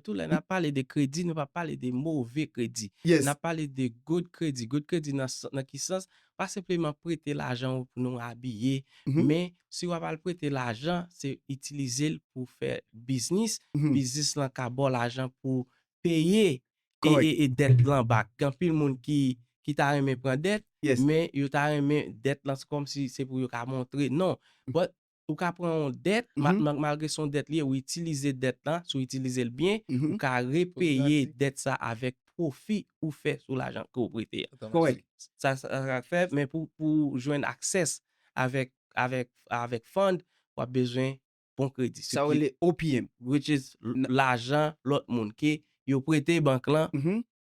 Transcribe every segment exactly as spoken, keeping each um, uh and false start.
Tou lè n ap pale de kredi, nou pa pale de move kredi. N ap pale de good kredi. Good kredi nan, nan ki sans? Pa senpleman prete lajan w pou nou abiye, men si w ap al prete lajan, se itilize l pou fè biznis. Biznis lan ka ba w lajan pou peye e, e, e dèt lan back. Gen anpil moun ki, ki ta renmen pran dèt, men yo ta renmen dèt lan se kòmsi se pou yo ka montre. Non. But ou ka pran yon dèt, ma- ma- malgre se yon dèt li ye, ou itilize dèt lan, si w itilize l byen, ou ka repeye dèt sa avèk pwofi ou fè sou lajan ke w prete a. Sa, sa, sa fè, men pou, pou jwenn access avèk, avèk, avèk fund, w ap bezwen bon kredi. Sa yo rele O P M. Which is l- lajan lòt moun ke yo prete bank lan,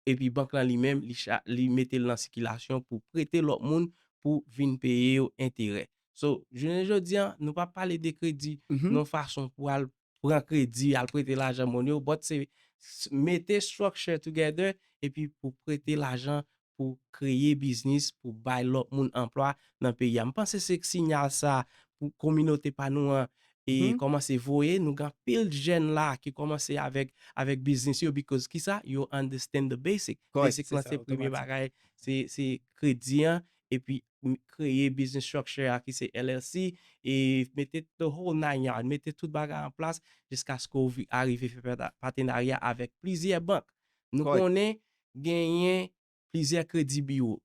epi bank lan li menm, li, cha- li mete l nan sikilasyon pou prete lòt moun pou vin peye yo enterè. So, jounen jodi a, nou pa pale de kredi nan fason pou al pran kredi, al prete lajan moun yo, but se s- mete structure together epi pou prete lajan pou kreye biznis, pou bay lòt moun anplwa nan peyi a. M panse se sinyal sa pou kominote pa nou an e kòmanse voye. Nou gen anpil jèn la ki kòmanse avèk, avèk biznis yo, because kisa? Yo understand the basic. Basic lan se premye bagay, se, se kredi an, epi m- kreye business structure a ki se L L C, e mete the whole nine yard, mete tout bagay an plas jiskaske w vi- arive fè pata- patenarya avèk plizyè bank. Nou konnen genyen plizyè kredi biwo.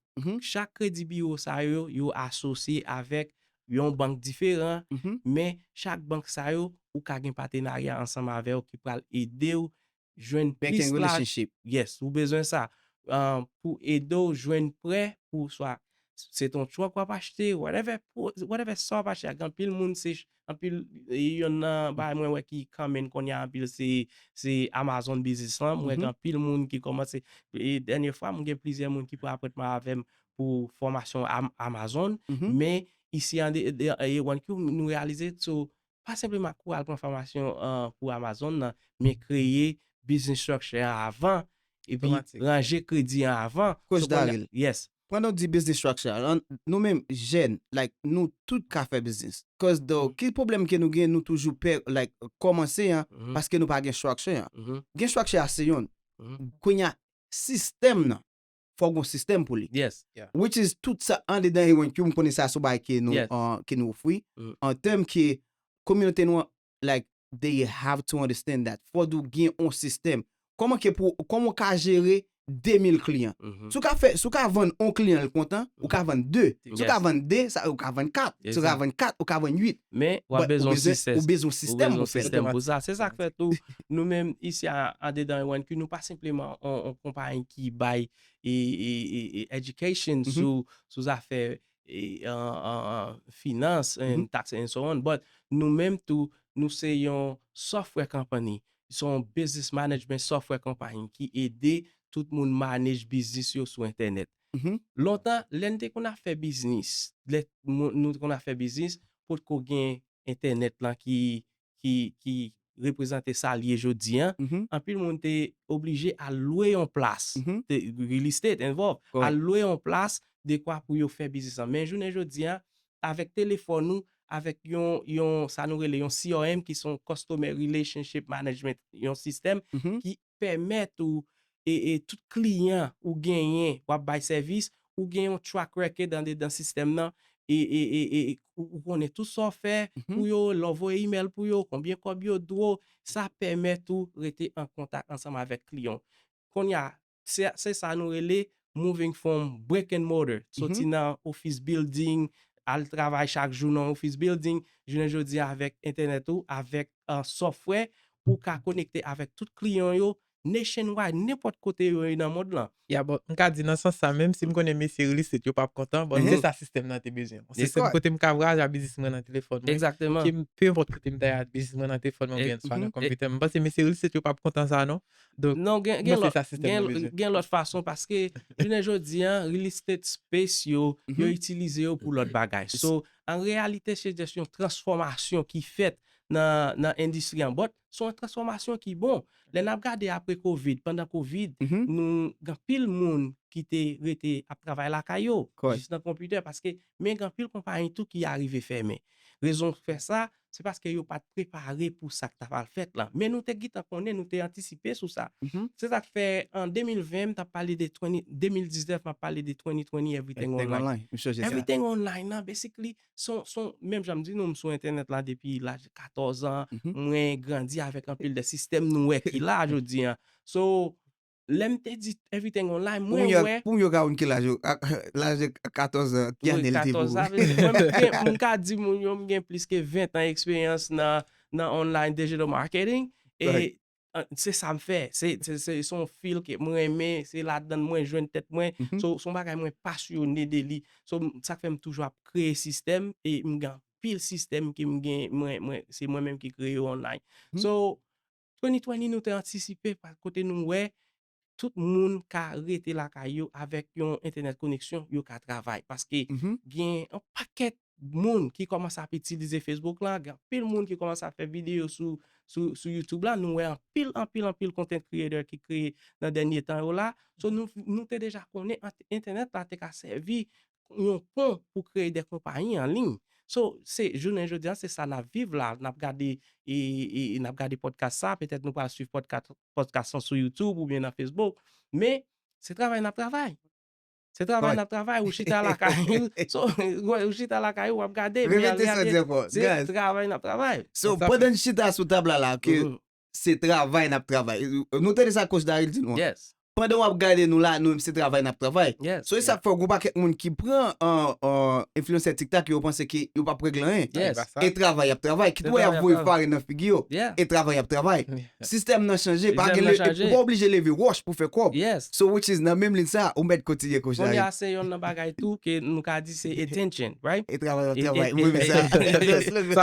Chak kredi biwo sa yo, yo asosye avèk yon bank diferan, men chak bank sa yo, ou ka gen patenarya ansanm avè yo ki pral ede w jwenn plis lajan. Yes, ou bezwen sa. Ah, pou ede w jwenn prè pou swa se ton truck w ap achte, whatever, pou- whatever sa w ap achte. Gen anpil moun, se ch- anpil, e, yonn nan bagay mwen wè ki common kounye a anpil, se, se Amazon business lan. Mwen gen anpil moun ki kòmanse, e, dènye fwa, mwen gen plizyè moun ki pran apwentman avè m pou fòmasyon Am- Amazon. Men isi an de, de, e, One Q, nou reyalize, so, pa senpleman kouri al pran fòmasyon, ah, pou Amazon nan, men kreye business structure an avan, epi ranje kredi an avan. Coach Daryl. Yes. Pandan w di business structure, an- nou menm jèn, like, nou tout ka fè biznis. Cause though, ki pwoblèm ke nou gen, nou toujou pè, like, kòmanse an, paske nou pa gen structure an. Gen structure a se yonn. Kounye a, sistèm nan, fò w gen yon sistèm pou li. Yes. Which is tout sa andedan One Q, m konnen sa se yon bagay ke nou, ah, ke nou ofri. An tèm ke kominote nou an, like, they have to understand that. Fò w gen yon sistèm. Kòman ke pou, kòman w ka jere de mil kliyan? Si w ka fè, si w ka vann yon kliyan l kontan, ou ka vann de. Si w ka vann de, sa, ou ka vann kat. Si w ka vann kat, ou ka vann uit. Men w ap bezwen yon sistèm. Ou bezwen yon sistèm pou fè l. Pou sa. Se sa k fè tou, nou menm isi a, andedan One Q, nou pa senpleman yon, yon konpayi ki bay e, e, e, e education sou, sou zafè e, an, an, an finans, and tax and so on. But nou menm tou, nou se yon software company. Se yon business management software company ki ede tout moun manage biznis yo sou entènèt. Lontan, lè n te konn ap fè biznis, lè moun- nou te konn ap fè biznis, potko gen entènèt lan ki, ki, ki reprezante sa l ye jodi an, anpil moun te oblije al lwe yon plas, te, real estate involved, al lwe yon plas dekwa pou yo fè biznis lan. Men jounen jodi an, avèk telefòn ou, avèk yon, yon, sa nou rele yon C R M, ki se yon Customer Relationship Management, yon sistèm ki pèmèt ou, e, e tout kliyan ou genyen, w ap bay sèvis, ou gen yon track record andedan sistèm nan, e, e, e, e, ou, ou konnen tout sa w fè pou yo, lè w voye email pou yo, konbyen kòb yo dwe w, sa pèmèt ou rete an kontak ansanm avèk kliyan w. Kounye a, se, se sa nou rele moving from brick and mortar. Soti nan office building, al travay chak jou nan office building, jounen jodi a avèk entènèt ou, avèk, ah, software, ou ka konekte avèk tout kliyan yo, nationwide, nenpòt kote yo ye nan mond lan. Ya, bon, m ka di nan sans sa, menm si m konnen mesye real estate yo p ap kontan, bon, se sa sistèm nan te bezwen. Yon sistèm kote m ka vwayaje ak biznis mwen nan telefòn mwen. Exactement. Ke m, pe enpòt kote m ta ye ak biznis mwen nan telefòn mwen oubyen swa nan konpitè m. M panse mesye real estate yo p ap kontan sa, non? Donk, non, gen, gen lòt, gen, gen lòt fason, paske jounen jodi an, real estate space yo, yo itilize yo pou lòt bagay. So, an reyalite, se just yon transfòmasyon ki fèt nan, nan endistri an. But, se yon transfòmasyon ki bon. Lè n ap gade apre covid, pandan covid, nou gen anpil moun ki te rete ap travay lakay yo, jis nan konpitè, paske, men gen anpil konpayi tou ki arive fèmen. Rezon k fè sa, se paske yo pa t prepare pou sa k ta pral fèt lan. Men nou te gentan konnen, nou te antisipe sou sa. Se sa k fè an de mil ven, m t ap pale de twenty, de mil diznèf, m ap pale de twenty twenty, everything online. Everything online nan, basically, son, son, menm jan m di nou, m sou entènèt la depi laj katòz an, mwen grandi avèk anpil de sistèm nou wè ki la jodi an. So, lè m te di everything online, mwen wè. Pou m yo ka konn ki laj yo, laj de katòz an, ki ane l te pou. Mwen, m gen, m ka di moun yo, m gen plis ke ven an eksperyans nan, nan online digital marketing. E se sa m fè. Se, se, se, se yon field ke mwen renmen, se ladan mwen jwenn tèt mwen. So, se yon bagay mwen pasyone de li. So, sa k fè m toujou ap kreye sistèm, e m gen anpil sistèm ke m gen, mwen, mwen, se mwen menm ki kreye yo online. So, twenty twenty, nou te antisipe pa kote nou wè tout moun ka rete lakay yo avèk yon entènèt koneksyon, yo ka travay. Paske gen yon pakèt moun ki kòmanse ap itilize Facebook la, gen anpil moun ki kòmanse ap fè videyo sou, sou, sou YouTube la, nou wè anpil, anpil, anpil content creator ki kreye nan dènye tan yo la. So, nou, nou te deja konnen entènèt la te ka sèvi yon pon pou kreye de konpayi an liy. So, se jounen jodi an, se sa n ap viv la. N ap gade, e, e, n ap gade podcast sa, petèt nou pral swiv podcast, podcast lan sou YouTube oubyen nan Facebook. Men, se travay n ap travay. Se travay n ap travay, ou chita lakay ou. So, ou chita lakay ou, w ap gade. Men an reyalite, se travay n ap travay. So, pandan n chita sou tab la, la, ke se travay n ap travay. Nou tande sa Coach Daryl di nou an. Pandan w ap gade nou la, nou menm se travay n ap travay. So, e sa k fè w gen yon pakèt moun ki pran, an, an, enfliyansè TikTok, yo panse ke yo p ap regle anyen. E travay y ap travay. Kit wè y ap voye farin nan figi yo. E travay y ap travay. Sistèm nan chanje. Pa gen le, ou pa oblije leve wòch pou fè kòb. So, which is nan menm liy sa, ou mèt kontinye Coach Daryl. Kounye a, se youn nan bagay tou ke nou ka di se attention, right? E travay y ap travay. Mwen renmen sa.